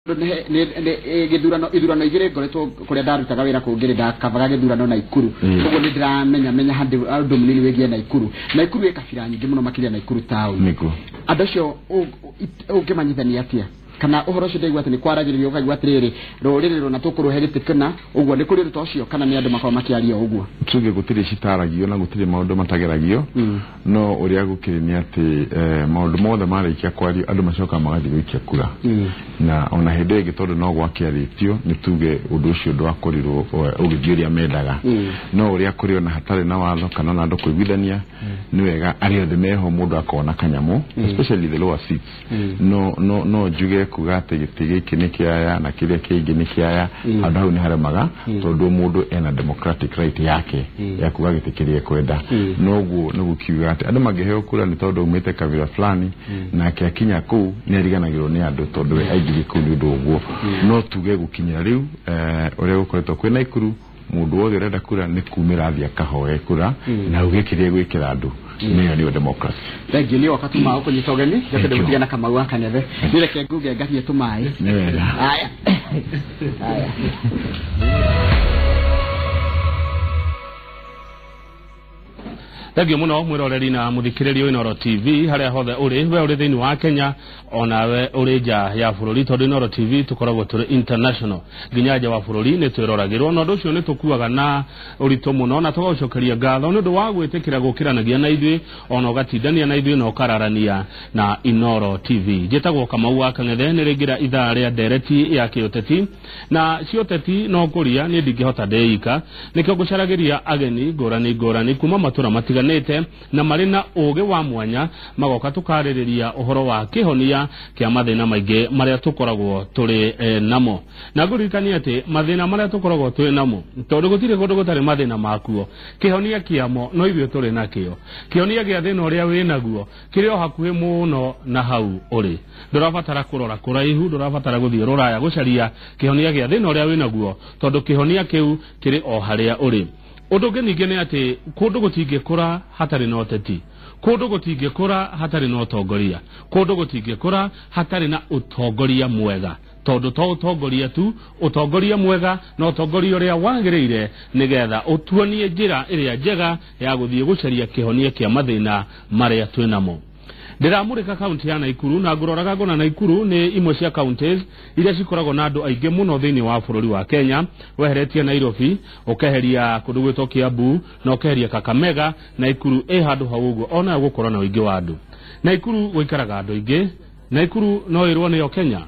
Gĩthurano ithurano igĩrĩ ngoretwo kũrĩa ndarutaga wĩra kũngĩ ndakavaga gĩthurano Naikuru, koguo nĩ ndĩramenya menya handũ ũndũ mũnini wĩgiĩ Naikuru. Naikuru ĩ kabira nyingĩ mũno, makĩria Naikuru town. Nĩguo. Andũ acio ũngĩmanyithania atĩa kana ũhoro ũcio? Ndaigua atĩ nĩ kwaragĩrĩrio, ũkaigua atĩrĩrĩ, rũrĩrĩ rũna tũkũrũhe gĩtĩ kĩna ũguo. Nĩ kũrĩ ũndũ ta ũcio kana nĩ andũ makoragwo makĩaria ũguo? Tuge gũtirĩ citaragio na gũtirĩ maũndũ matageragio, no ũrĩa gũkĩrĩ nĩ atĩ maũndũ mothe marĩkia kwario, andũ macokaga magathiĩ gũikia kura. Na ona hĩndĩ ĩngĩ, tondũ no gwakĩarĩtio, nĩ tuge ũndũ ũcio ndwakorirwo ũgĩthiĩ ũrĩa mendaga. No ũrĩa kũrĩ, ona hatarĩ na watho kana ona andũ kũiguithania, nĩ wega arĩa othe meho mũndũ akona kanyamũ, especially the lower seats. No njuge kuga atĩ gĩtĩ gĩkĩ nĩ kĩaya na kĩrĩa kĩngĩ nĩ kĩaya, handũ hau nĩ haremaga, tondũ mũndũ ena democratic right yake ya kuga gĩtĩ kĩrĩa ekwenda. Noguo nĩ gũkiuga atĩ andũ mangĩheo kura nĩ tondũ aumĩte kabira fulani, nake akinya kũu nĩ ariganagĩrwo nĩ andũ, tondũ we aingĩrie kũu nĩ ũndũ ũguo. No tuge gũkinyĩra rĩu, ũrĩa gũkoretwo kwĩ Naikuru, mũndũ wothe ũrenda kura nĩ kumĩra athiĩ akahoe kura na uge kĩrĩa gwĩkĩra andũ. Nĩyo nĩyo democracy. Thengiũ nĩ woka tuma ũkũnyita ũgeni. Thank Njoke you. ndĩgũtiga na Kamau wa Kang'ethe. Nĩ reke nguge ngathiĩ tũmaĩ. Nĩ wega. Aya aya. Thengio muno mwiroreri na muthikiriria Inooro TV haria hothe uri, we uri thiini wa Kenya onawe uri nja ya bururi, tondu Inooro TV tukoragwo turi international, nginya nja wa bururi ni twiroragirwo, na undu ucio ni tukuaga na uritu muno na tugagucokeria ngatho ni undu wa gwitikira gukiranagia na ithuĩ, ona ũgatindania na ithuĩ na ũkararania na Inooro TV. Njĩtagwo Kamau wa Kang'ethe. Nĩ rĩngĩra ithaa rĩa ndereti ya kĩũteti na ciũteti no kũria niĩ ndingĩhota ndĩika, nĩkĩo ngũcaragĩria ageni ngũrani ngũrani kuma matũra matiganĩte na marĩ na ũgĩ wa mwanya, magoka tũkarĩrĩria ũhoro wa kĩhonia kĩa mathĩna maingĩ marĩa tũkoragwo tũrĩ namo. Na ngũririkanie atĩ mathĩna marĩa tũkoragwo twĩ namo, tondũ gũtirĩ kũndũ gũtarĩ mathĩna makuo, kĩhonia kĩamo no ithuĩ tũrĩ nakĩo. Kĩhonia gĩa thĩna ũrĩa wĩ naguo kĩrĩ o hakuhĩ mũno na hau ũrĩ. Ndũrabatara kũrora kũraihu, ndũrabatara gũthiĩ rũraya gũcaria kĩhonia gĩa thĩna ũrĩa wĩ naguo, tondũ kĩhonia kĩu kĩrĩ o harĩa ũrĩ. Ũndũ ũngĩ ningĩ nĩ atĩ kũndũ gũtingĩkũra hatarĩ na ũteti, kũndũ gũtingĩkũra hatarĩ na ũtongoria, kũndũ gũtingĩkũra hatarĩ na ũtongoria mwega, tondũ to ũtongoria tu, ũtongoria mwega na ũtongoria ũrĩa wagĩrĩire, nĩgetha ũtuonie njĩra ĩrĩa njega ya gũthiĩ gũcaria kĩhonia kĩa mathĩna marĩa twĩ namo. Ndĩramũrĩka kaunti ya Naikuru na ngũroraga ngona Naikuru nĩ imwe cia counties iria cikoragwo na andũ aingĩ mũno thĩinĩ wa bũrũri wa Kenya, weheretie Nairobi, ũkeheria kũndũ gwĩtwo Kiambu na ũkeheria Kakamega. Naikuru ĩ handũ hau ũguo onayo gũkorwo na ũingĩ wa andũ. Naikuru gũikaraga andũ aingĩ. Naikuru no ĩrwo nĩyo Kenya,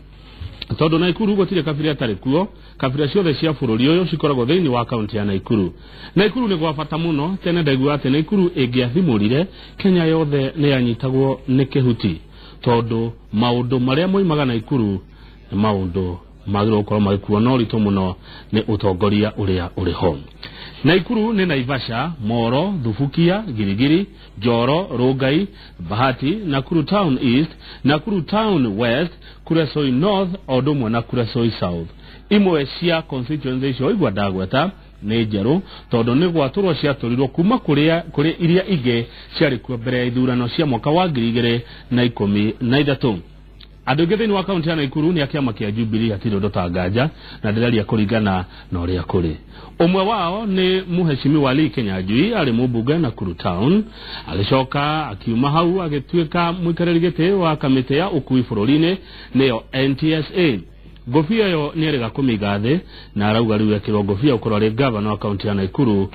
tondũ Naikuru gũtirĩ kabira ĩtarĩ kuo. Kabira ciothe cia bũrũri ũyũ cikoragwo thĩinĩ wa kaunti ya Naikuru. Naikuru nĩ gwa bata mũno. Tene ndaigua atĩ Naikuru ĩngĩathimũrire, Kenya yothe nĩ yanyitagwo nĩ kĩhuti, tondũ maũndũ marĩa moimaga Naikuru nĩ maũndũ magĩrĩirwo gũkorwo magĩkuo na ũritũ mũno nĩ ũtongoria ũrĩa ũrĩ ho. Naikuru nĩ Naivasha, Moro, Thubukia, Girigiri, Njoro, Rongai, Bahati, Nakuru Town East, Nakuru Town West, Kuresoi North o ũndũ ũmwe na Kuresoi South. Imwe cia constituency icio igua ndagweta nĩ njerũ, tondũ nĩ gwatũrwo ciatũrirwo kuma kũrĩa kũrĩ iria ingĩ ciarĩ kuo mbere ya ithurano cia mwaka wa 2013. Andũ aingĩ thĩinĩ wa kaunti ya Naikuru nĩ a kĩama kĩa Jubilee, hatirĩ ũndũ ta nganja, na ndĩraria kũringana na ũrĩa kũrĩ. Ũmwe wao nĩ mũheshimiwa Lee Kinyanjui, arĩ mũmbunge Nakuru Town, agĩcoka akiuma hau agĩtuĩka mũikarĩri gĩtĩ wa kamĩtĩ ya ũkui bũrũri-inĩ, nĩyo NTSA. Ngũbia ĩyo nĩ erĩga kũmĩiga thĩ na arauga rĩu ekĩrwo ngũbia gũkorwo arĩ gavana wa kaunti ya Naikuru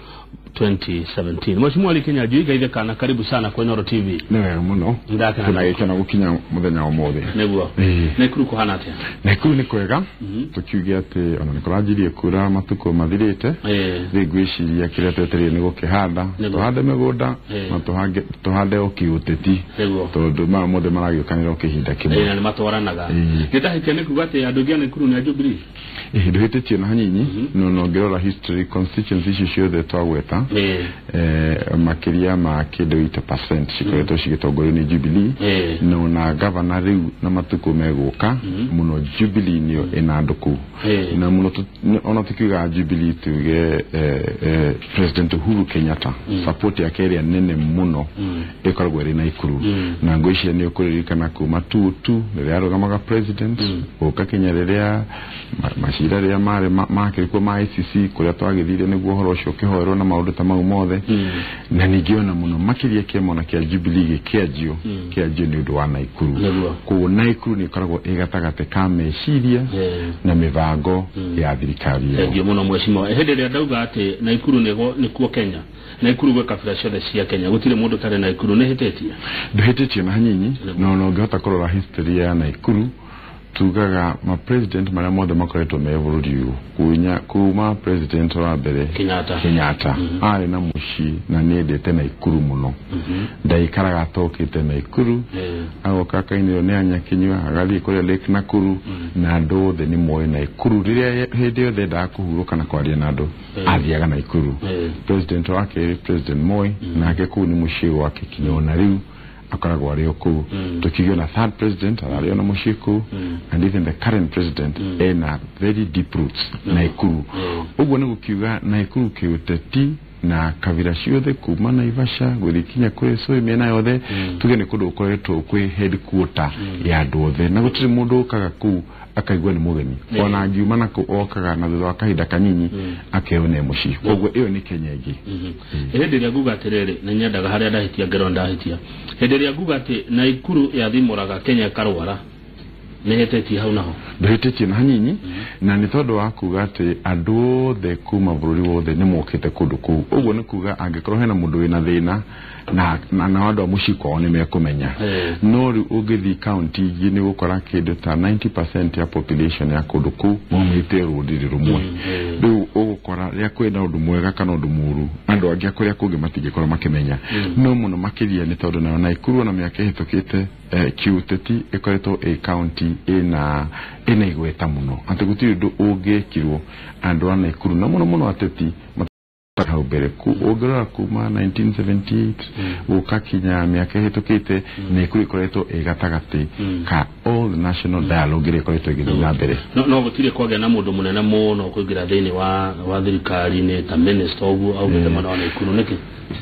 2017. Mheshimiwa Lee Kinyanjui, geithĩka na karibu sana kwa Inooro TV. Nĩ wega mũno. Ndakena. Twĩna gĩkeno gũkinya mũthenya wa ũmũthĩ. Nĩguo. Ĩĩ. Naikuru kũhana atĩa? Naikuru nĩ kwega. Tũkiuge atĩ ona nĩ kũranjirie kura matukũ mathirĩte. Rĩu ngwĩciria kĩrĩa twetereire nĩ gũkĩhanda. Tũhande mĩgũnda na tũhande o kĩũteti, tondũ maya mothe maragĩũkanĩra o kĩhinda kĩmwe. Na nĩ matwaranaga. Nĩ ndahĩtia nĩ kuga atĩ andũ aingĩ a Naikuru nĩ a Jubilee? Ndũhĩtĩtie na hanini no no ngĩrora history constituency icio ciothe twagweta makĩria ma kĩndũ 80% cikoretwo cigĩtongorio nĩ Jubilee no na governor rĩu na matukũ megũka mũno Jubilee nĩyo ĩna andũ kũu na mũno ona tukiuga Jubilee tuge President Uhuru Kenyatta support yake ĩrĩa nene mũno ĩkoragwo ĩrĩ Naikuru na ngwĩciria nĩ ũkũririkana kuma 2002 rĩrĩa arũgamaga president gũka Kenya rĩrĩa macira rĩrĩa marĩ makĩrĩkuo ma ICC kũrĩa twagĩthire nĩguo ũhoro ũcio ũkĩhoerwo na maũndũ ta mau mothe na ningĩ ona mũno makĩria kĩama ona kĩa Jubilee gĩkĩanjio kĩanjio nĩ ũndũ wa Naikuru. Koguo Naikuru nĩ ĩkoragwo ĩ gatagatĩ ka meciria na mĩbango ya thirikari ĩyo. Thengiũ mũno mheshimiwa. Hĩndĩ ĩrĩa ndauga atĩ Naikuru nĩkuo Kenya, Naikuru gwĩ kabira ciothe cia Kenya, gũtirĩ mũndũ ũtarĩ Naikuru, nĩ hĩtĩtie? Ndũhĩtĩtie na hanini no no ũngĩhota kũrora history ya Naikuru tugaga ma president marĩa mothe makoretwo me bũrũri ũyũ kuma president wa mbere Kenyatta arĩ na mũciĩ na nĩendete Naikuru mũno ndaikaraga atokĩte Naikuru agoka akainĩrwo nĩ Anyakinyua agathiĩ kũrĩa Lake Nakuru na andũ othe nĩ moĩ Naikuru rĩrĩa hĩndĩ yothe endaga kũhurũka na kwaria na andũ athiaga Naikuru. President wa kerĩ President Moi nake kũu nĩ mũciĩ gwake kinya ona rĩu akoragwo arĩ o kũu. Tukigĩa na third president ararĩ ona mũciĩ kũu and even the current president ena very deep roots Naikuru. Ũguo nĩ gũkiuga Naikuru kĩũteti na kabira ciothe kuma Naivasha gũthiĩ kinya kũrĩ Soi mĩena yothe tuge nĩ kũndũ gũkoretwo kwĩ headquarter ya andũ othe na gũtirĩ mũndũ ũkaga kũu akaigua nĩ mũgeni ona angiuma na kũu okaga na thutha wa kahinda kanini akeo nĩ mũciĩ. Koguo ĩyo nĩ Kenya ĩngĩ. Hĩndĩ ĩrĩa nguga atĩrĩrĩ nĩ nyendaga harĩa ndahĩtia ngerwo ndahĩtia. Hĩndĩ ĩrĩa nguga atĩ Naikuru yathimũraga Kenya ĩkarwara nĩ hĩtĩtie hau naho? Ndũhĩtĩtie na hanini na nĩ tondũ wa kuga atĩ andũ othe kuma bũrũri wothe nĩ mokĩte kũndũ kũu. Ũguo nĩ kuga angĩkorwo hena mũndũ wĩna thĩna na andũ a mũciĩ kwao nĩ mekũmenya. No rĩu ũngĩthiĩ kaunti ingĩ nĩ ũgũkora kĩndũ ta 90% ya population ya kũndũ kũu maumĩte rũrĩrĩ rũmwe. Rĩu ũgũkora rĩrĩa kwĩna ũndũ mwega kana ũndũ mũũru andũ angĩ a kũrĩa kũngĩ matingĩkorwo makĩmenya. No mũno makĩria nĩ tondũ nayo Naikuru ona mĩaka ĩhĩtũkĩte kĩũteti ĩkoretwo ĩ kaunti ĩna igweta mũno atĩ gũtirĩ ũndũ ũngĩkirwo andũ a Naikuru na mũno mũno ateti hau mbere. Ũngĩrora kuma 1978 gũka kinya mĩaka ĩhĩtũkĩte Naikuru ĩkoretwo ĩ gatagatĩ ka all the national dialogue ĩrĩa ĩkoretwo ĩgĩthiĩ na mbere. No gũtirĩ kwagĩa na mũndũ mũnene mũno kũingĩra thĩinĩ wa thirikari-inĩ ta minister ũguo aumĩte mwena wa Naikuru nĩkĩ?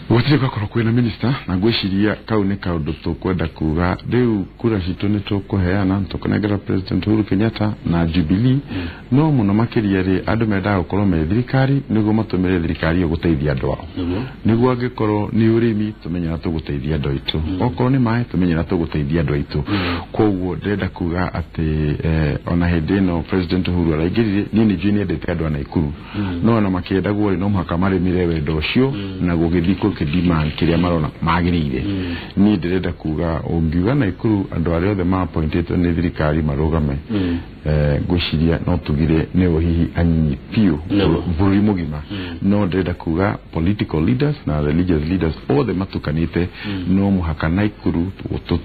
Gũtirĩ gwakorwo kwĩna minister na ngwĩciria kau nĩ kaũndũ tũkwenda kuga rĩu kura citũ nĩ tũkũheana tũkũnengera President Uhuru Kenyatta na Jubilee no mũno makĩria rĩ andũ mendaga gũkorwo me thirikari nĩguo matũmĩre thirikari ĩyo gũteithia andũ ao. Nĩguo angĩkorwo nĩ ũrĩmi tũmenye ũrĩa tũgũteithia andũ aitũ, okorwo nĩ maĩ tũmenye ũrĩa tũgũteithia andũ aitũ. Koguo ndĩrenda kuga atĩ ona hĩndĩ ĩno President Uhuru araingĩrire niĩ nĩ njũĩ nĩendete andũ a Naikuru no ona makĩendagwo rĩ no mũhaka marĩmĩre wendo ũcio na gũgĩthiĩ gũkĩ-demand kĩrĩa marona magĩrĩire. Niĩ ndĩrenda kuga ũngiuga Naikuru andũ arĩa othe ma-appointĩtwo nĩ thirikari marũgame ngwĩciria no tugire nĩo hihi anyinyi biũ bũrũri mũgima. No ndĩrenda kuga political leaders na religious leaders othe matukanĩte no mũhaka Naikuru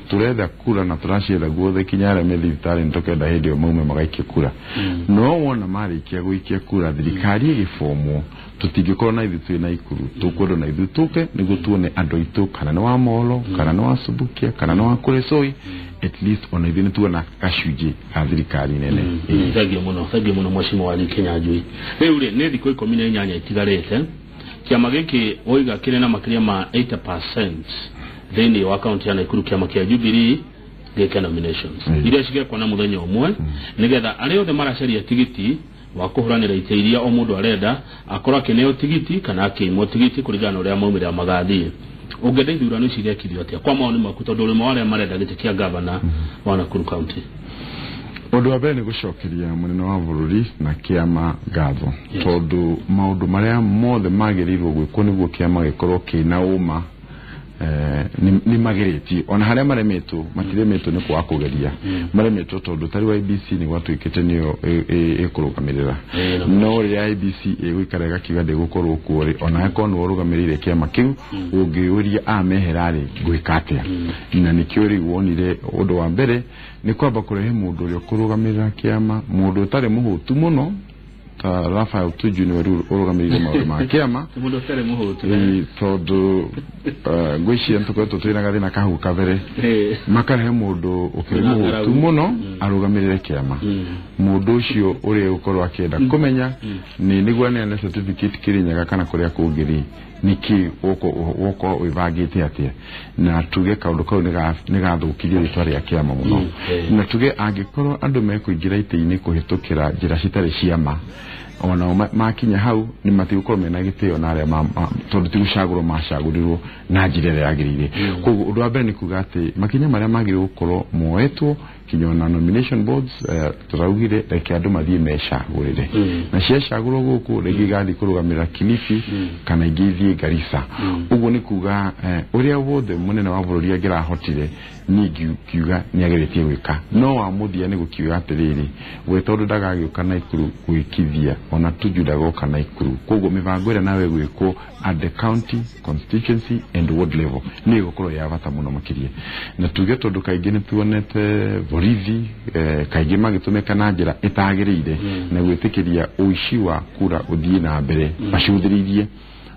tũretha kura na tũracietha guothe kinya arĩa me thibitarĩ nĩ tũkenda hĩndĩ ĩyo maume magaikie kura. No wona marĩkia gũikia kura thirikari ĩgĩbomwo tũtingĩkorwo na ithuĩ twĩ Naikuru tũkwendwo na ithuĩ tũke nĩguo tuone andũ aitũ kana nĩ wa Molo kana nĩ wa Subukia kana nĩ wa Kuresoi at least ona ithuĩ nĩ tuona gacunjĩ ka thirikari nene. Thengiũ mũno, thengiũ mũno mheshimiwa Lee Kinyanjui. Rĩu rĩ nĩ thikũ 18 itigarĩte kĩama gĩkĩ woiga kĩrĩ na makĩria ma 80% thĩinĩ wa kaunti ya Naikuru kĩama kĩa Jubilee gĩke nominations iria cigekwo na mũthenya ũmwe nĩgetha arĩa othe maracaria tigiti wa kũhũranĩra itĩ iria o mũndũ arenda akorwo akĩneo tigiti kana akĩimwo tigiti kũringana na ũrĩa maumĩrĩra magathiĩ. Ũngĩenda ithurano ici igekithio atĩa kwa mawoni maku tondũ ũrĩ ũmwe wa arĩa marenda gĩtĩ kĩa gavana wa Nakuru County? Ũndũ wa mbere nĩ gũcokeria mũnene wa bũrũri na kĩama ngatho tondũ maũndũ marĩa mothe magĩrĩirwo gwĩkwo nĩguo kĩama gĩkorwo kĩna ũma nĩ magĩrĩtie ona harĩa maremetwo matiremetwo nĩ kwaga kũgeria maremetwo tondũ ta rĩu IBC nĩ gwatuĩkĩte nĩyo ĩkũrũgamĩrĩra no rĩrĩa IBC ĩgũikara ĩgakiuga ndĩgũkorwo kuo rĩ ona angĩkorwo nĩwe ũrũgamĩrĩire kĩama kĩu ũngĩũria amehera rĩ ngwĩka atĩa na nĩkĩo rĩu wonire ũndũ wa mbere nĩ kwamba kũrehe mũndũ ũrĩa ũkũrũgamĩrĩra kĩama mũndũ ũtarĩ mũhũtu mũno ta Raphael Tuju nĩwe rĩu ũrũgamĩrĩire maũndũ ma kĩama. Mũndũ ũtarĩ mũhũtu. Tondũ ngwĩciria nĩtũkoretwo twĩna gathĩna ka hau kabere, makarehe mũndũ ũkĩrĩ mũhũtu mũno arũgamĩrĩre kĩama. Mũndũ ũcio ũrĩa ũgũkorwo akĩenda kũmenya nĩ nĩguo aneane certificate Kĩrĩnyaga kana kũrĩa kũngĩ rĩ, nĩkĩ ũgũkorwo wĩbangĩte atĩa, na tuge kaũndũ kau nĩgathũkirie rĩtwa rĩa kĩama mũno. Na tuge angĩkorwo andũ mekũingĩra itĩ-inĩ kũhĩtũkĩra njĩra citarĩ cia ma, onao makinya hau nĩ matigũkorwo mena gĩtĩo na arĩa tondũ ti gũcagũrwo macagũrirwo na njĩra ĩrĩa yagĩrĩire. Koguo ũndũ wa mbere nĩ kuga atĩ makinya marĩa magĩrĩirwo gũkorwo moetwo kinya ona nomination boards, tũraugire reke andũ mathiĩ mecagũrĩre, na ciacagũrwo gũkũ rĩngĩ igathiĩ kũrũgamĩrĩra Kilifi kana ingĩ ithiĩ Garissa. Ũguo nĩ kuga ũrĩa wothe mũnene wa bũrũri angĩrahotire niĩ ngiuga nĩ ageretie gwĩka, no wa mũthia nĩ gũkiuga atĩrĩrĩ, we tondũ ndagagĩũka Naikuru gwĩkithia, ona Tuju ndagoka Naikuru, koguo mĩbango ĩrĩa nawe gwĩkwo at the county, constituency and ward level nĩ ĩgũkorwo ya bata mũno makĩria. Na tuge tondũ kaingĩ nĩ tuonete borithi kaingĩ magĩtũmĩka na njĩra ĩtagĩrĩire na gwĩtĩkĩria ũici wa kura ũthiĩ na mbere macũthĩrĩirie.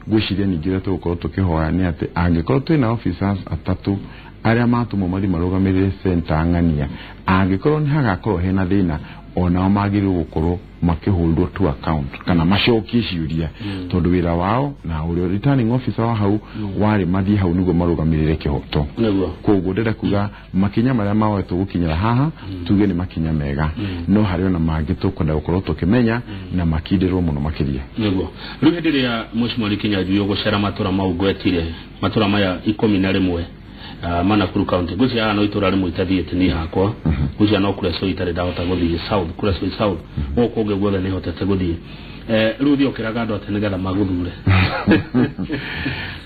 Ngwĩciria ningĩ ũrĩa tũgũkorwo tũkĩhoya nĩ atĩ angĩkorwo twĩna officers atatũ arĩa matũmwo mathiĩ marũgamĩrĩre center ng'ania, angĩkorwo nĩ hagakorwo hena thĩna, onao magĩrĩirwo gũkorwo makĩhũrwo to account kana macokie ciũria, tondũ wĩra wao na ũrĩa returning officer wa hau warĩ mathiĩ hau nĩguo marũgamĩrĩre kĩhoto. Koguo ndĩrenda kuga makinya marĩa maoetwo gũkinyĩra haha tuge nĩ makinya mega, no harĩ ona mangĩ tũkwenda gũkorwo tũkĩmenya na makindĩrwo mũno makĩria. Nĩguo rĩu hĩndĩ ĩrĩa Mheshimiwa Kinyanjui ũgũcera matũra mau ngwetire, matũra maya 11 ma Nakuru County, ngwĩciria haha no itũra rĩmwe itathiĩte niĩ hakwa, ngwĩciria no Kuresoi itarĩ ndahota gũthiĩ South, Kuresoi South, gũkũ kũngĩ guothe nĩ hotete gũthiĩ. Rĩu ũthiĩ ũkĩraga andũ atĩ nĩgetha magũthure?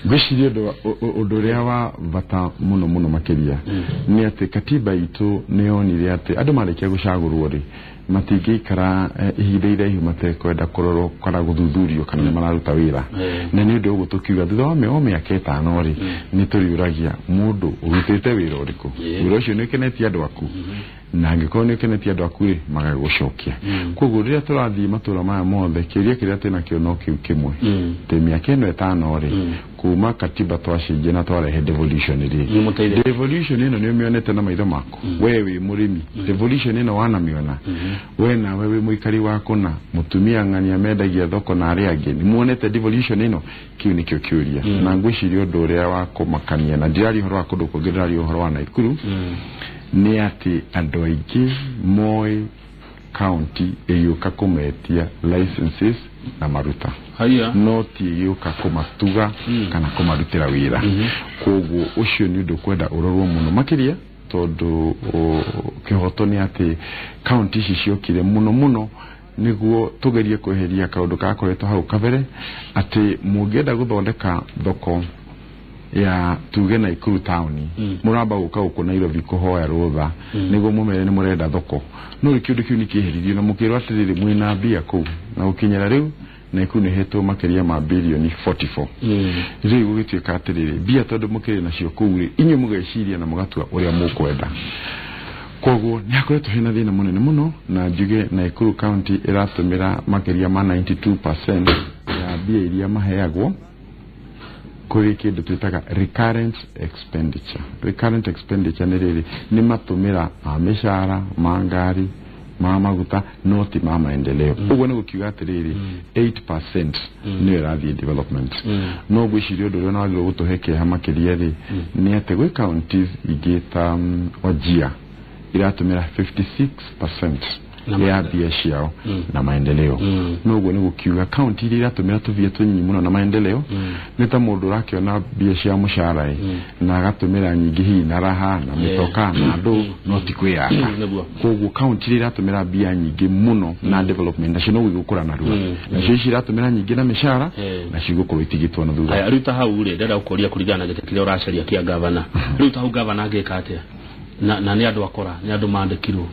Ngwĩciria ũndũ ũrĩa wa bata mũno mũno makĩria nĩ atĩ katiba itũ nĩ yonire atĩ andũ marĩkia gũcagũrwo rĩ, matingĩikara ihinda iraihu matekwenda kũrorwo kana gũthuthurio kana nĩ mararuta wĩra. Na nĩ ũndũ ũguo tũkiuga thutha wa mĩaka 5 rĩ, nĩ tũriũragia mũndũ ũrutĩte wĩra ũrĩkũ, wĩra ũcio nĩ ũkenetie andũ aku, na angĩkorwo nĩ ũkenetie andũ aku rĩ, magagũcokia. Koguo rĩrĩa tũrathiĩ matũra maya mothe, kĩũria kĩrĩa twĩnakĩo no kĩu kĩmwe, atĩ mĩaka ĩno 5 rĩ, kuma katiba twacenjia na twarehe devolution rĩ, devolution ĩno nĩ ũmĩonete na maitho maku, we wĩ mũrĩmi, devolution ĩno wanamĩona, we nawe wĩ mũikari wa kũna, mũtumia ng'ania mendagia thoko na arĩa angĩ nĩ muonete devolution ĩno? Kĩu nĩkĩo kĩũria. Na ngwĩciria ũndũ ũrĩa wa kũmakania, na ndiraria ũhoro wa kũndũ kũngĩ, ndĩraria ũhoro wa Naikuru, nĩ atĩ andũ aingĩ moĩ county ĩgĩũka kũmetia licenses na maruta, no ti ĩgĩũka kũmatuga kana kũmarutĩra wĩra. Koguo ũcio nĩ ũndũ kwenda ũrorwo mũno makĩria, tondũ kĩhoto nĩ atĩ county ici ciokire mũno mũno nĩguo tũgerie kweheria kaũndũ gakoretwo hau kabere, atĩ mũngĩenda gũthondeka thoko ya tuge Naikuru taũni, mũramba gũka gũkũ Nairobi kũhoya rũtha nĩguo mũmere nĩ mũrenda thoko. No rĩu kĩũndũ kĩu nĩ kĩeheririo na mũkĩrwo atĩrĩrĩ, mwĩna mbia kũu, na gũkinyĩra rĩu Naikuru nĩ hetwo makĩria ma birioni 44. Rĩu gũgĩtuĩka atĩrĩrĩ, mbia tondũ mũkĩrĩ nacio kũu rĩ, inyuĩ mũgeciria na mũgatua ũrĩa mũkwenda. Koguo nĩ hakoretwo hena thĩna mũnene mũno, na njuge Naikuru County ĩratũmĩra makĩria ma 92% ya mbia iria maheagwo kũrĩ kĩndũ twĩtaga recurrent expenditure. Recurrent expenditure nĩ rĩrĩ, nĩ matũmĩra ma mĩcara, ma ngari, ma maguta, no ti ma maendeleo. Ũguo nĩ gũkiuga atĩrĩrĩ, 8% nĩyo ĩrathiĩ development. No ngwĩciria ũndũ ũrĩa wagĩrĩirwo gũtũhe kĩeha makĩria rĩ, nĩ atĩ gwĩ counties ingĩ ta Wajir iratũmĩra 56% ya mbia ciao na maendeleo. No ũguo nĩ gũkiuga county iria iratũmĩra tũbia tũnyinyi mũno na maendeleo nĩ ta mũndũ ũrakĩona mbia cia mũcara ĩ, na agatũmĩra nyingĩ hihi na raha na mĩtoka na andũ, no ti kwĩyaka. Koguo county iria iratũmĩra mbia nyingĩ mũno na development nacio no igũkũra narua, nacio ici iratũmĩra nyingĩ na mĩcara nacio igũkorwo itigĩtwo na thutha. Rĩu ta hau rĩ, ndĩrenda gũkũria kũringana na gĩtĩ kĩrĩa ũracaria kĩa gavana, rĩu ta hau gavana angĩka atĩa? Na nĩ andũ akora, nĩ andũ mandĩkirwo.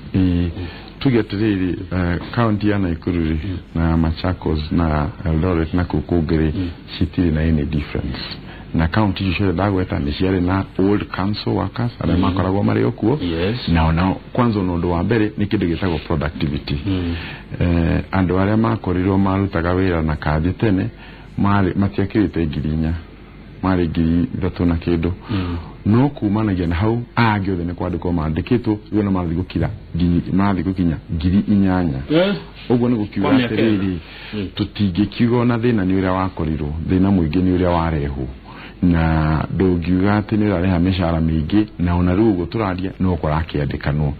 Tuge atĩrĩrĩ, county ya Naikuru rĩ na Machakos na Eldoret na kũu kũngĩ rĩ, citirĩ na any difference. Na county icio ciothe ndagweta nĩ ciarĩ na old council workers arĩa makoragwo marĩ o kuo. Yes. Na onao kwanza ona ũndũ wa mbere nĩ kĩndũ gĩtagwo productivity. Andũ arĩa makorirwo marutaga wĩra na kandi tene marĩ matiakĩrĩte 4,000, marĩ 3,000 na kĩndũ. No kumanagia na hau aya angĩ othe nĩ kwandĩkwo mandĩkĩtwo rĩu na marathiĩ gũkira marathiĩ gũkinya 8,000. Ũguo nĩ gũkiuga Kwa mĩaka atĩrĩrĩ, ĩna. Tũtingĩkiuga ona thĩna nĩ ũrĩa wakorirwo, thĩna mũingĩ nĩ ũrĩa warehwo, na ndũngiuga atĩ nĩ ũrarĩha mĩcara mĩingĩ, na ona rĩu ũguo tũraria no kũrakĩandĩkanwo.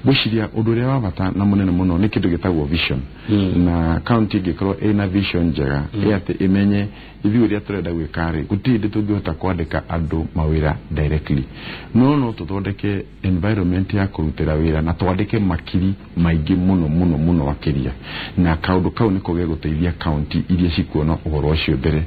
Ngwĩciria ũndũ ũrĩa wa bata na mũnene mũno nĩ kĩndũ gĩtagwo vision. Na county ĩngĩkorwo ĩna vision njega, ĩ atĩ ĩmenye ithuĩ ũrĩa tũrenda gwĩka rĩ, gũtirĩ hĩndĩ tũngĩhota kwandĩka andũ mawĩra directly, no tũthondeke environment ya kũrutĩra wĩra na twandĩke makiri maingĩ mũno mũno mũno makĩria, na kaũndũ kau nĩko gegũteithia county iria cikuona ũhoro ũcio mbere.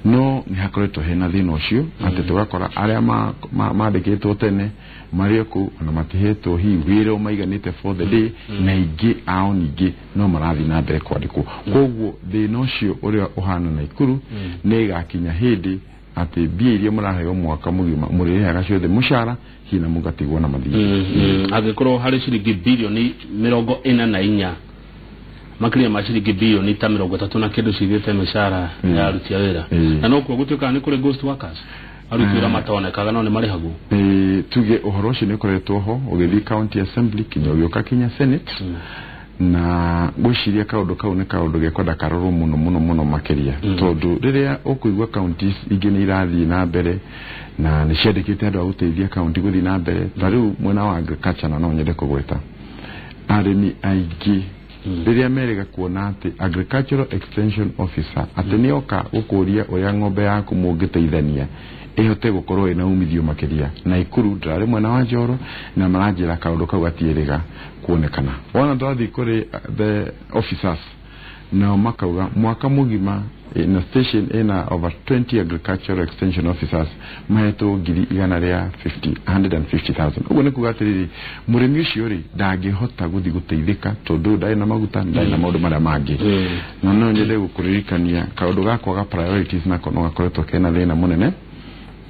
No nĩ hakoretwo hena thĩna ũcio atĩ tũgakora arĩa mandĩkĩtwo tene marĩ o kũu, ona matihetwo hihi wĩra ũmaiganĩte for the day, na ingĩ ao ningĩ no marathiĩ na mbere kwandĩkwo. Koguo thĩna ũcio ũrĩa ũhana Naikuru nĩ ĩgakinya hĩndĩ atĩ mbia iria mũraheo mwaka mũgima mũrĩrĩhaga ciothe mũcara, hihi na mũgatigwo na mathiirĩ. Angĩkorwo harĩ ciringi bilioni 44, makĩria ma ciringi bilioni ta 30 na kĩndũ cigĩte mĩcara ya aruti a wĩra, na nokuo gũtuĩkaga nĩ kũrĩ ghost workers, aruti wĩra matonekaga no nĩ marĩhagwo. Tuge ũhoro ũcio nĩ ũkoretwo ho ũgĩthiĩ county assembly kinya ũgĩũka kinya senate, na ngwĩciria kaũndũ kau nĩ kaũndũ gekwenda karorwo mũno mũno mũno makĩria, tondũ rĩrĩa ũkũigua counties ingĩ nĩ irathiĩ na mbere na nĩ ciandĩkĩte andũ a gũteithia county gũthiĩ na mbere, ta rĩu mwena wa agriculture, na no nyende kũgweta arĩmi aingĩ rĩrĩa merĩga kuona atĩ agricultural extension officer atĩ nĩ oka gũkũria ũrĩa ng'ombe yaku mũngĩteithania ĩhote gũkorwo ĩna umithio makĩria. Naikuru ndĩrarĩ mwena wa Njoro na maranjĩra kaũndũ kau gatiĩrĩga kuonekana. Wona twathiĩ kũrĩ the officers, nao makauga mwaka mũgima na station ĩna over 20 agricultural extension officers mahetwo ngiri igana rĩa 50, 150,000. Ũguo nĩ kuga atĩrĩrĩ, mũrĩmi ũcio rĩ ndangĩhota gũthiĩ gũteithĩka tondũ ndarĩ na maguta, ndarĩ na maũndũ marĩa mangĩ. Na no nyende gũkũririkania kaũndũ ga kwaga priorities nako no gakoretwo kena thĩna mũnene,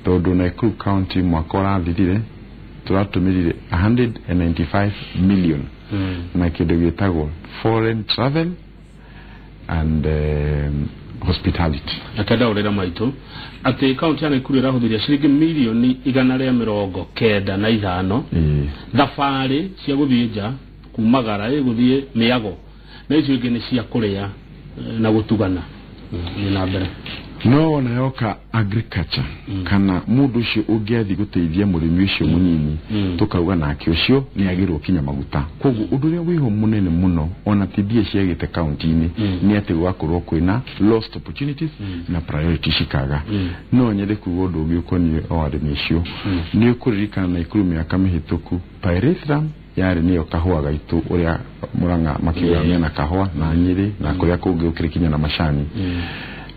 tondũ Nakuru County mwaka ũrathirire tũratũmĩrire 195 million na kĩndũ gĩtagwo foreign travel and hospitality. Reke ndaũrĩra maitũ atĩ kaunti ya Nakuru ĩrahũthĩria ciringi milioni 195 thabarĩ cia gũthiĩ nja, kumagara gũthiĩ mĩago, na icio ingĩ nĩ cia kũrĩa na gũtugana. Nĩ na mbere. No wona yoka agriculture kana mũndũ ũcio ũngĩathiĩ gũteithia mũrĩmi ũcio mũnini, tũkauga nake ũcio nĩ agĩrwo kinya maguta. Koguo ũndũ ũrĩa wĩho mũnene mũno, ona ti mbia ciagĩte kaunti-inĩ, nĩ atĩ gũgakorwo kwĩna lost opportunities na priority cikaga. No nyende kuga ũndũ ũngĩ ũkoniĩ o arĩmi acio. Nĩ ũkũririkana Naikuru mĩaka mĩhĩtũku pyrethrum yarĩ nĩyo kahũa gaitũ, ũrĩa Mũrang'a makiuga mena kahũa na Nyĩrĩ na kũrĩa kũngĩ gũkĩrĩ kinya na macani,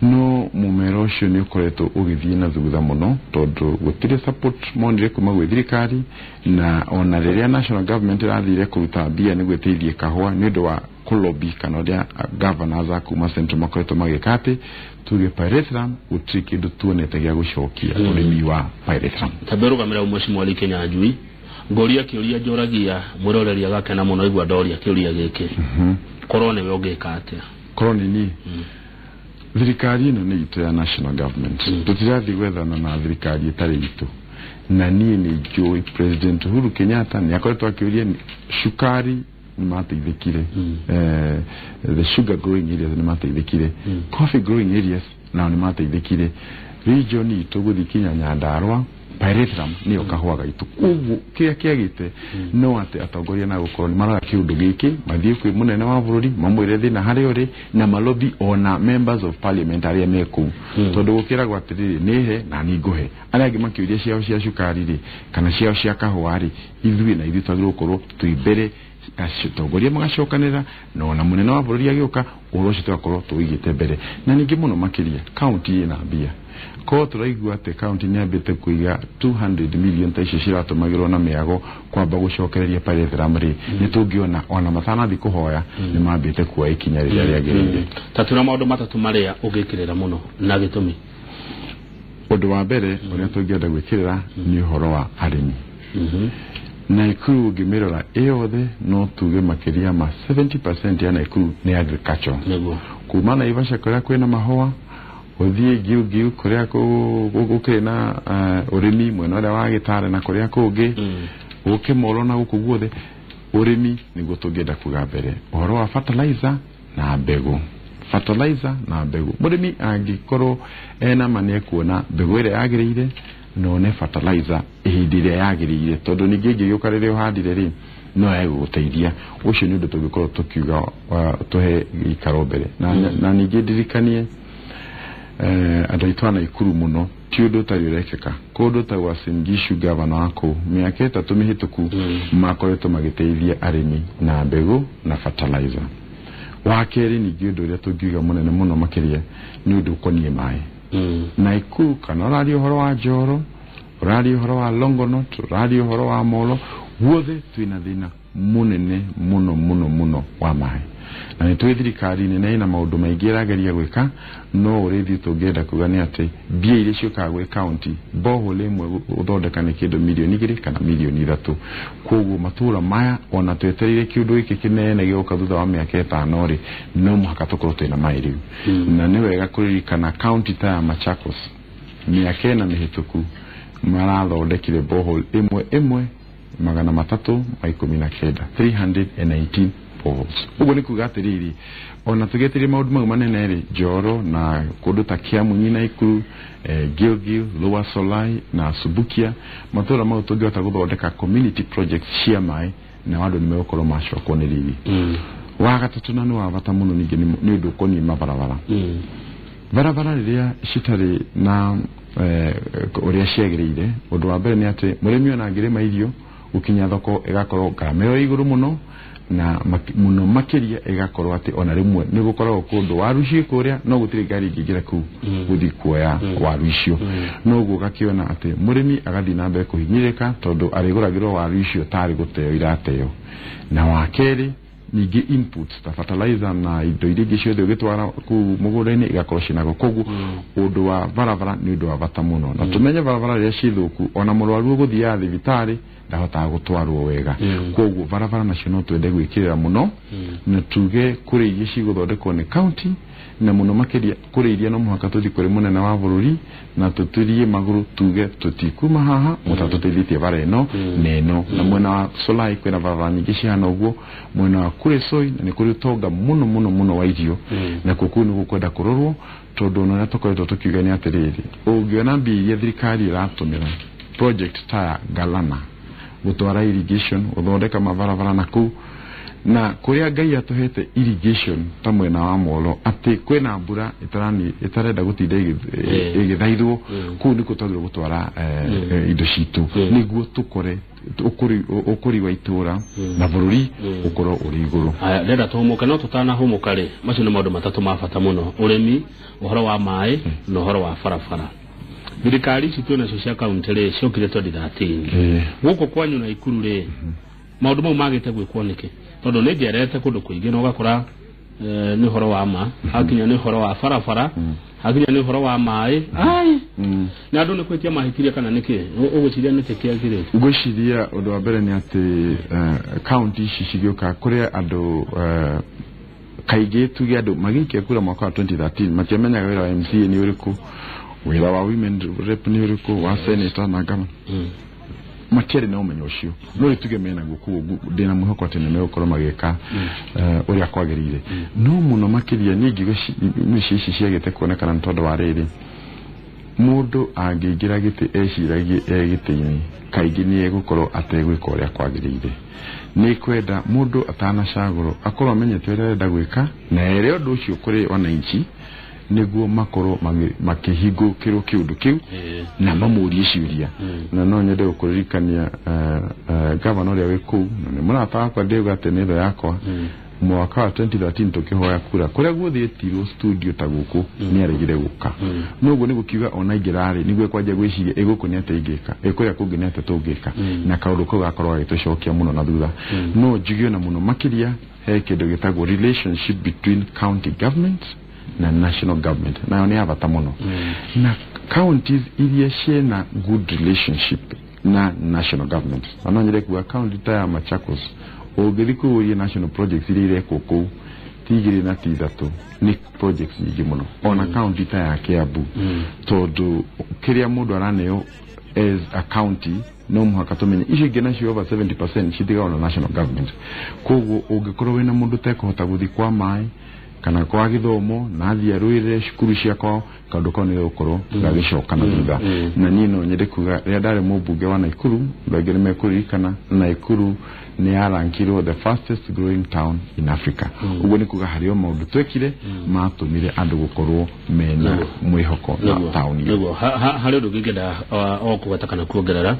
no mũmera ũcio nĩ ũkoretwo ũgĩthiĩ na thutha mũno tondũ gũtirĩ support monire kuma gwĩ thirikari, na ona rĩrĩa national government ĩrathire kũruta mbia nĩguo ĩteithie kahũa nĩ ũndũ wa kũlobby kana ũrĩa governors a kuma central makoretwo magĩka atĩ tuge pyrethrum, gũtirĩ kĩndũ tuonete gĩa gũcokia ũrĩmi wa pyrethrum. Tambe rũgamĩra mheshimiwa Lee Kinyanjui, ngũria kĩũria njũragia mwĩroreri agakena mũno igua ndoria kĩũria gĩkĩ: korwo nĩwe ũngĩka atĩa? Korwo nĩ niĩ, thirikari ĩno nĩ itũ ya national government, tũtirathiĩ gwethana na thirikari ĩtarĩ itũ, na niĩ nĩ njũĩ President Uhuru Kenyatta nĩ akoretwo akĩũria cukari nĩ mateithĩkire, the sugar growing areas nĩ mateithĩkire, coffee growing areas nao nĩ mateithĩkire, region itũ gũthiĩ kinya Nyandarua pyrethrum nĩyo kahũa gaitũ. Koguo kĩrĩa kĩagĩte no atĩ atongoria na gũkorwo nĩ marora kĩũndũ gĩkĩ, mathiĩ kwĩ mũnene wa bũrũri mamwĩre thĩna harĩa ũrĩ, na malobby ona members of parliament arĩa me kũu, tondũ gũkĩragwo atĩrĩrĩ, nĩhe na niĩ ngũhe. Arĩa angĩ makĩũria ciao cia cukari rĩ kana ciao cia kahũa rĩ, ithuĩ na ithuĩ twagĩrĩirwo gũkorwo twĩ mbere, atongoria magacokanĩra, na ona mũnene wa bũrũri agĩũka ũhoro ũcio tũgakorwo tũwĩigĩte mbere. Na ningĩ mũno makĩria kaunti ĩna mbia, korwo tũraigua atĩ kaunti nĩ yambĩte kũiga 200 million ta icio ciratũmagĩrwo na mĩago kwamba gũcokereria pyrethrum rĩ, nĩ tũngĩona ona matanathiĩ kũhoya nĩ mambĩte kuoya ikinya rĩrĩa rĩagĩrĩire. Ta twĩra maũndũ matatũ marĩa ũngĩkĩrĩra mũno na gĩtũmi. Ũndũ wa mbere ũrĩa tũngĩenda gwĩkĩrĩra nĩ ũhoro wa arĩmi. Naikuru ũngĩmĩrora ĩyothe no tuge makĩria ma 70% ya Naikuru nĩ agriculture. Kuma Naivasha kũrĩa kwĩna mahũa, ũthiĩ Gilgil kũrĩa gũkĩrĩ na ũrĩmi mwena ũrĩa wa Gĩtare na kũrĩa kũngĩ, gũke Molo na gũkũ guothe ũrĩmi nĩguo tũngĩenda kuga mbere. Ũhoro wa fertilizer na mbegũ. Fertilizer na mbegũ. Mũrĩmi angĩkorwo ena ma nĩekuona mbegũ ĩrĩa yagĩrĩire na one fertilizer ihinda rĩrĩa yagĩrĩire, tondũ ningĩ ĩngĩgĩũka rĩrĩa ũhandire rĩ no egũgũteithia. Ũcio nĩ ũndũ tũngĩkorwo tũkiuga tũhe gĩikaro mbere. Na ningĩ ndirikanie andũ aitũ a Naikuru mũno ti ũndũ ũtarĩ ũrekĩka. Kũndũ ta Uasin Gishu gavana wa kũu mĩaka 3 mĩhĩtũku makoretwo magĩteithia arĩmi na mbegũ na fertilizer. Wa kerĩ ningĩ ũndũ ũrĩa tũngiuga mũnene mũno makĩria nĩ ũndũ ũkoniĩ maĩ. Naikuru kana ũraria ũhoro wa Njoro, ũraria ũhoro wa Longonot, ũraria ũhoro wa Molo, guothe twĩna thĩna mũnene mũno mũno mũno wa maĩ. Na nĩ twĩ thirikari nene ĩna maũndũ maingĩ ĩrageria gwĩka, no ũrĩa ithuĩ tũngĩenda kuga nĩ atĩ mbia iria ciũkaga gwĩ county borehole ĩmwe gũthondeka nĩ kĩndũ mirioni 2 kana mirioni 3. Koguo matũra maya ona twetereire kĩũndũ gĩkĩ kĩnene gĩgoka thutha wa mĩaka 5 rĩ, no mũhaka tũkorwo twĩna maĩ rĩu. Na nĩ wega kũririkana county ta ya Machakos mĩaka 4 mĩhĩtũku marathondekire borehole ĩmwe ĩmwe 319, 319 boreholes. Ũguo nĩ kuga atĩrĩrĩ, ona tũgĩetereire maũndũ mau manene rĩ, Njoro na kũndũ ta Kiamunyi Naikuru, Gilgil, Lower Solai na Subukia, matũra mau tũngĩhota gũthondeka community projects cia maĩ na andũ nĩ megũkorwo macokwo nĩ riri. Wa gatatũ na nĩ wa bata mũno ningĩ nĩ ũndũ ũkoniĩ mabarabara. Barabara rĩrĩa citarĩ na ũrĩa ciagĩrĩire, ũndũ wa mbere nĩ atĩ mũrĩmi ona angĩrĩma irio gũkinya thoko ĩgakorwo ngarama ĩyo igũrũ mũno, na mũno makĩria ĩgakorwo atĩ ona rĩmwe nĩ gũkoragwo kũndũ waru ciĩ kũrĩa no gũtirĩ ngari ĩngĩingĩra kũu gũthiĩ kuoya waru icio. Noguo ũgakĩona atĩ mũrĩmi agathiĩ na mbere kũhinyĩrĩka tondũ arĩgũragĩrwo waru icio tarĩ gũteo irateo. Na wa kerĩ ningĩ inputs ta fertilizer na indo iria ingĩ ciothe ũgĩtwara kũu mũgũnda-inĩ igakorwo ciĩnago. Koguo ũndũ wa barabara nĩ ũndũ wa bata mũno, na tũmenye barabara rĩrĩa ciĩ thũku ona mũrwaru ũgũthiaga thibitarĩ ndahotaga gũtwarwo wega. Koguo barabara nacio no twende gwĩkĩrĩra mũno, na tuge kũrĩ iria cigũthondekwo nĩ county, na mũno makĩria kũrĩ iria no mũhaka tũthiĩ kũrĩ mũnene wa bũrũri na tũturie magũrũ tuge tũtikuma haha mũtatũteithĩtie bara ĩno na ĩno. Na mwena wa Solai kwĩna barabara nyingĩ cihana ũguo, mwena wa Kuresoi na nĩ kũrĩ ũtonga mũno mũno mũno wa irio, na kuo kũu nĩ gũkwenda kũrorwo, tondũ ona ũrĩa tũkoretwo tũkiuga nĩ atĩrĩrĩ, ũngĩona mbia iria thirikari ĩratũmĩra project ta ya Galana gũtwara irrigation, gũthondeka mabarabara na kũu, na kũrĩa Ngai atũhete irrigation ta mwena wa Molo atĩ kwĩna mbura ĩtarenda gũtinda ĩgĩthaithwo, kũu nĩkuo twagĩrĩirwo gũtwara indo citũ nĩguo tũkore ũkũri wa itũra na bũrũri ũkorwo ũrĩ igũrũ. Aya, ndĩrenda tũhũmũke, no tũtanahũmũka rĩ, macio nĩ maũndũ matatũ ma bata mũno: ũrĩmi, ũhoro wa maĩ na ũhoro wa barabara. Thirikari ici twĩ nacio cia kaunti rĩ, ciokire 2013. Gũkũ kwanyu Naikuru rĩ, maũndũ mau magĩte gwĩkwo nĩkĩ? Tondũ nĩ njerete kũndũ kũingĩ na ũgakora nĩ ũhoro wa ma, hakinya nĩ ũhoro wa barabara, hakinya nĩ ũhoro wa maĩ. Ai, na andũ nĩ kwĩtia mahĩtirie kana nĩkĩ? Ũgwĩciria nĩkĩ kĩagĩrĩte? Ngwĩciria ũndũ wa mbere nĩ atĩ kaunti ici cigĩũka kũrĩa andũ kaingĩ tuge andũ magĩikia kura mwaka wa 2013 matiamenyaga wĩra wa MCA nĩ ũrĩkũ, wĩra wa women rep nĩ ũrĩkũ, wa senator na gavana, matiarĩ na ũmenyo ũcio. No rĩu tuge menaguo, koguo ndĩna mwĩhoko atĩ nĩ megũkorwo magĩka ũrĩa kwagĩrĩire. No mũno makĩria niĩ ngiuga mĩciĩ ici ciagĩte kuonekana nĩ tondũ wa rĩrĩ, mũndũ angĩingĩra gĩtĩ eciragie e gĩtĩ-inĩ kaingĩ nĩ egũkorwo ategwĩka ũrĩa kwagĩrĩire. Nĩ kwenda mũndũ atanacagũrwo akorwo amenyete ũrĩa arenda gwĩka na ere ũndũ ũcio kũrĩ wananchi, nĩguo makorwo makĩhingũkĩrwo kĩũndũ kĩu na mamũrie ciũria. Na no nyende gũkũririkania gavana ũrĩa wĩ kũu na nĩ mũrata wakwa, ndĩuga atĩ nĩ thũ yakwa, mwaka wa 2013 tũkĩhoya kura kũrĩa guothe etirwo studio ta gũkũ nĩ aregire gũka. Noguo nĩ gũkiuga ona ingĩrarĩ nĩguo kwanjia gwĩciria ĩ gũkũ nĩ atĩa ingĩka, ĩ kũrĩa kũngĩ nĩ atĩa tũngĩka, na kaũndũ kau gakorwo gagĩtũcokia mũno na thutha. No njuge ona mũno makĩria he kĩndũ gĩtagwo relationship between county government na national government, nayo nĩ ya bata mũno. Na Counties iria ciĩna good relationship na national government, na no nyende kuga county ta ya Machakos, ũngĩthiĩ kũũria national projects iria irekwo kũu, ti igĩrĩ na ti ithatũ, nĩ projects nyingĩ mũno. Ona county ta ya Kiambu, tondũ kĩrĩa mũndũ araneo as a county no mũhaka tũmenye icio ingĩ nacio over 70% citigagwo na national government. Koguo ũngĩkorwo wĩna mũndũ tekũhota gũthiĩ kwa maĩ kana kwa gĩthomo na athiĩ arũĩrĩre cukuru cia kwao, kaũndũ kau nĩgũkorwo gagĩcoka na thutha. Na niĩ no nyende kuga rĩrĩa ndarĩ mũmbunge wa Naikuru, andũ aingĩ nĩ mekũririkana Naikuru nĩ yarankirwo the fastest growing town in Africa. Ũguo nĩ kuga harĩ o maũndũ twekire matũmire andũ gũkorwo mena mwĩhoko na taũni ĩyo. Nĩguo harĩ ũndũ ũngĩ o kũgweta kana kuongerera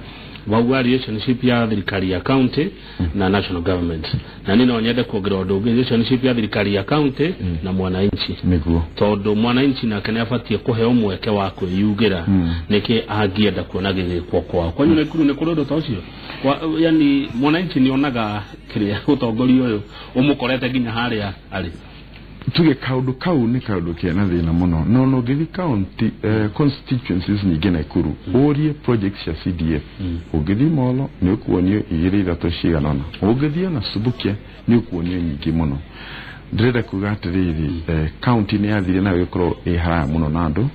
wauga relationship ya thirikari ya county na national government, na niĩ no nyende kuongerera ũndũ ũngĩ, relationship ya thirikari ya county na mwananchi. Nĩguo. Tondũ mwananchi nake nĩ abatiĩ kũheo mweke wa kwĩyugĩra nĩkĩ angĩenda kuona gĩgĩkwo kwao. Kwanyu Naikuru nĩ kũrĩ ũndũ ta ũcio? Yani mwananchi nĩ onaga kĩrĩa ũtongoria ũyũ ũmũkorete nginya harĩa arĩ. Tuge kaundu kau nĩ kaundu kena thĩna mũno, no no ngĩthiĩ county constituencies nyingĩ Naikuru ũrie projects cia CDF, ũngĩthiĩ Molo nĩ ũkuonio igĩrĩ ithatũ cigana ũna, ũngĩthiĩ ona Subukia nĩ ũkuonio nyingĩ mũno. Ndĩrenda kuga atĩrĩrĩ, county nĩ yathire nayo ĩkorwo ĩ haraya mũno na andũ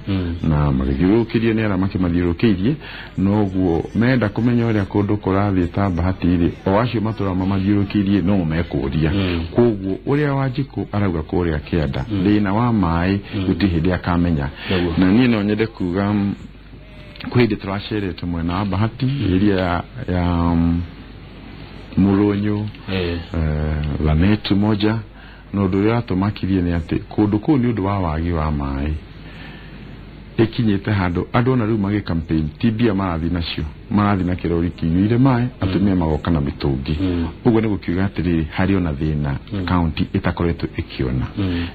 na magĩthiũrũrũkĩrio nĩ arĩa makĩmathiũrũrũkĩirie, noguo menda kũmenya ũrĩa kũndũ kũrathiĩ ta Bahati rĩ, o acio matũra mamathiũrũrũkĩirie no mekũria. Koguo ũrĩa Wanjikũ arauga kũrĩa kĩanda thĩna wa maĩ gũtirĩ hĩndĩ akamenya. Na niĩ no nyende kuga kwĩ hĩndĩ tũracerete mwena wa Bahati area ya Mũrũnyũ, Lanet moja, na ũndũ ũrĩa watũmakirie nĩ atĩ kũndũ kũu nĩ ũndũ wa wagi wa maĩ ĩkinyĩte handũ andũ ona rĩu magĩ campaign ti mbia marathiĩ nacio, marathiĩ na kĩrori kĩiyũire maĩ, atumia magoka na mĩtũngi. Ũguo nĩ gũkiuga atĩrĩrĩ, harĩ ona thĩna county ĩtakoretwo ĩkĩona,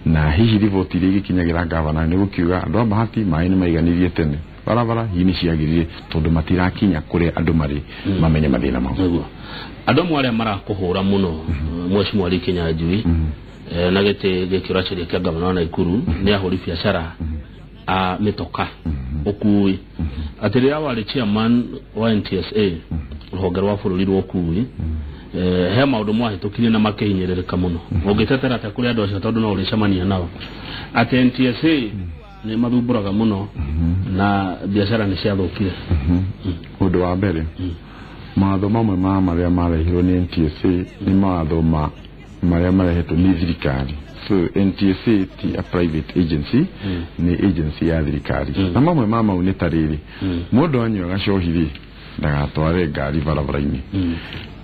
na hihi riboti iria igĩkinyagĩra gavana nĩ gũkiuga andũ a Bahati maĩ nĩ maiganirie tene, barabara hihi nĩ ciagĩrire tondũ matirakinya kũrĩa andũ marĩ mamenye mathĩna mao. Nĩguo andũ amwe arĩa marakũhũra mũno Mheshimiwa Lee Kinyanjui na gĩtĩ gĩkĩ ũracaria kĩa gavana wa Naikuru nĩ ahũri biacara a mĩtoka ũkui, atĩ rĩrĩa warĩ chairman wa NTSA rũhonge rwa bũrũri rwa ũkui, he maũndũ mwahĩtũkirie na makĩhinyĩrĩrĩka mũno. Ũngĩtetera atĩa kũrĩ andũ acio tondũ no ũrĩcemania nao atĩ NTSA nĩ mathumbũraga mũno na biacara nĩ ciathũkire? Ũndũ wa mbere, mawatho mamwe ma marĩa marehirwo nĩ NTSA nĩ mawatho ma marĩa marehetwo nĩ thirikari. So NTSA ti a private agency, nĩ agency ya thirikari. Na mamwe ma mau nĩ ta rĩrĩ, mũndũ anyua gacohi rĩ ndagatware ngari barabara-inĩ.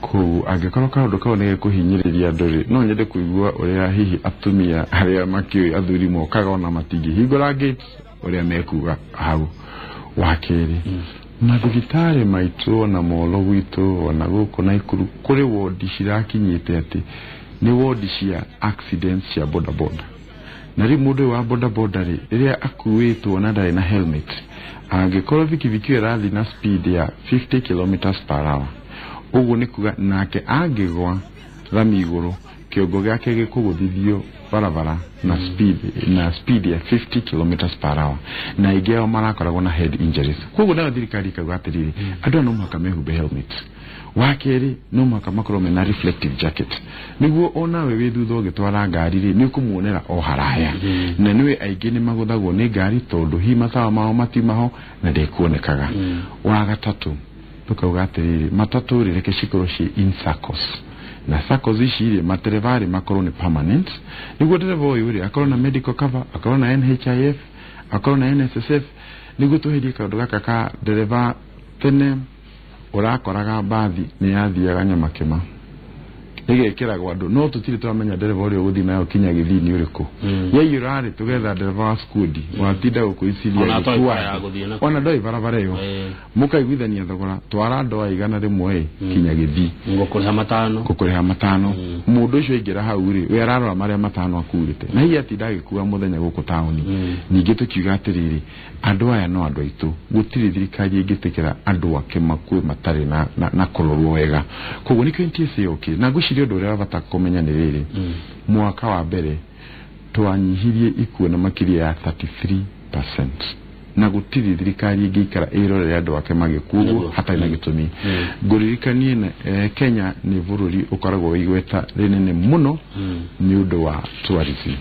Koguo angĩkorwo kaũndũ kau nĩ gekũhinyĩrĩria andũ rĩ, no nyende kũigua ũrĩa hihi atumia arĩa makĩũĩ athuri mokaga ona matingĩhingũra gate ũrĩa mekuga hau. Wa kerĩ, mathibitarĩ maitũ ona Molo gwitũ ona gũkũ Naikuru kũrĩ wodi cirakinyĩte atĩ nĩ wodi cia accidents cia bodaboda. Na rĩu mũndũ ũyũ wa bodaboda rĩ, rĩrĩa akuĩtwo na ndarĩ na helmet, angĩkorwo bikibiki ĩyo ĩrathiĩ na speed ya 50 kilometers per hour, ũguo nĩ kuga nake angĩgwa rami igũrũ kĩongo gĩake gĩkũgũthithio barabara na speed ya 50 kilometers per hour, na aingĩ ao marakoragwo na head injuries. Koguo nayo thirikari ĩkauga atĩrĩrĩ, andũ aya no mũhaka mehumbe helmet. Wa kerĩ, no mũhaka makorwo mena reflective jacket, nĩguo onawe wĩ thutha ũgĩtwara ngari rĩ, nĩ ũkũmuonera o haraya. Na nĩwe aingĩ nĩ magũthagwo nĩ ngari tondũ hihi matawa mao matiuma ho na ndĩkuonekaga. Wa gatatũ, tũkauga atĩrĩrĩ, matatũ rĩ, reke cikorwo ciĩ in SACCOs, na SACCOs ici rĩ, matereba rĩ makorwo nĩ permanent, nĩguo ndereba ũyũ rĩ akorwo na medical cover, akorwo na NHIF, akorwo na NSSF, nĩguo tweherie kaũndũ gaka ka ndereba. Tene ũrakoraga mbathi nĩ yathiaga Nyamakĩma ĩgekĩragwo andũ, no tũtirĩ twamenya ndereba ũrĩa ũgũthiĩ nayo kinya gĩthii nĩ ũrĩkũ. Yaiyũra rĩ, tũgetha ndereba wa skudi watinda gũkũiciria Ona atoĩ gĩkua bara ya gũthiĩ nakuo. Ona ndoĩ barabara ĩyo. Mũkaiguithania thogora, twara andũ a 100 ĩ kinya gĩthii, ngũkũrĩha 5. Ngũkũrĩha 5. Mũndũ ũcio aingĩra hau rĩ, we ararora marĩa 5 akurĩte, na hihi atinda agĩkua mũthenya gũkũ taũni. Ningĩ tũkiuga atĩrĩrĩ, andũ aya no andũ aitũ, gũtirĩ thirikari ĩngĩtĩkĩra andũ ake makue matarĩ na kũrorwo wega. Koguo nĩkĩo NTSA yokire. Na ngwĩciria ũndũ ũrĩa wa bata kũmenya nĩ rĩrĩ, mwaka wa mbere twanyihirie ikuũ na makĩria ya 33%. Na gũtirĩ thirikari ĩngĩikara ĩrorere andũ ake magĩkua ũguo hatarĩ na gĩtũmi. Ngũririkanie Kenya nĩ bũrũri ũkoragwo wĩ igweta rĩnene mũno nĩ ũndũ wa tourism.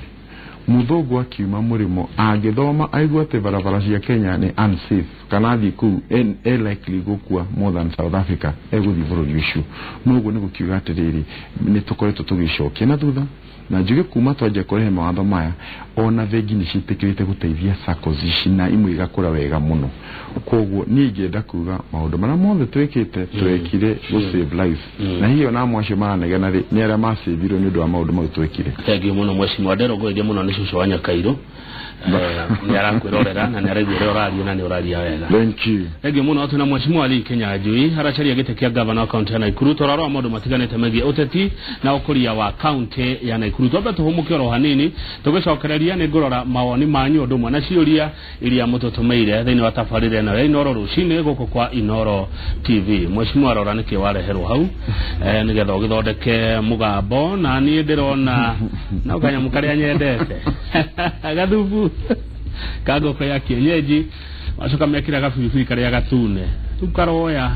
Mũthũngũ akiuma mũrĩmo angĩthoma aigua atĩ barabara cia Kenya nĩ unsafe kana athiĩ kũu e likely gũkua more than South Africa, egũthiĩ bũrũri ũcio. Noguo nĩ gũkiuga atĩrĩrĩ, nĩ tũkoretwo tũgĩcokia na thutha, na njuge kuma twanjia kũrehe mawatho maya, ona bengi nĩ ciĩtĩkĩrĩte gũteithia SACCOs ici na imwe igakũra wega mũno. Koguo niĩ ingĩenda kuga maũndũ marĩa mothe twĩkĩte, twekire gũ save life, na hihi ona amwe acio maranegena rĩ, nĩ arĩa macavirwo nĩ ũndũ wa maũndũ mau twekire. Thengiũ mũno mheshimiwa Ndero, ngũgeithia mũno nĩ cũcũ wa Nyakairũ. Nĩ arakwĩrorera na nĩ araigua ũrĩa ũraria na nĩ ũraria wega. Thank you. Thengiũ mũno. Twĩna mheshimiwa Lee Kinyanjui, aracaria gĩtĩ kĩa gavana wa kaunti ya Nakuru. Tũrarora maũndũ matiganĩte megiĩ ũteti na ũkũria wa kaunti ya Nakuru. Twambe tũhũmũke oro hanini, tũgĩcokereria nĩ ngũrora mawoni manyu ũndũ ũmwe na ciũria iria mũtũtũmĩire thĩinĩ wa tabarĩra ĩno ya Inooro rũcinĩ gũkũ kwa Inooro TV. Mheshimiwa, rora nĩkĩ wareherwo hau nĩgetha ũgĩthondeke mũgambo, na niĩ ndĩrona no kanyamũ karĩa nyendete, gathubu ka ngũkũ ya kienyeji, wacoka mekĩra gabiribiri karĩa gatune, rĩu karoya.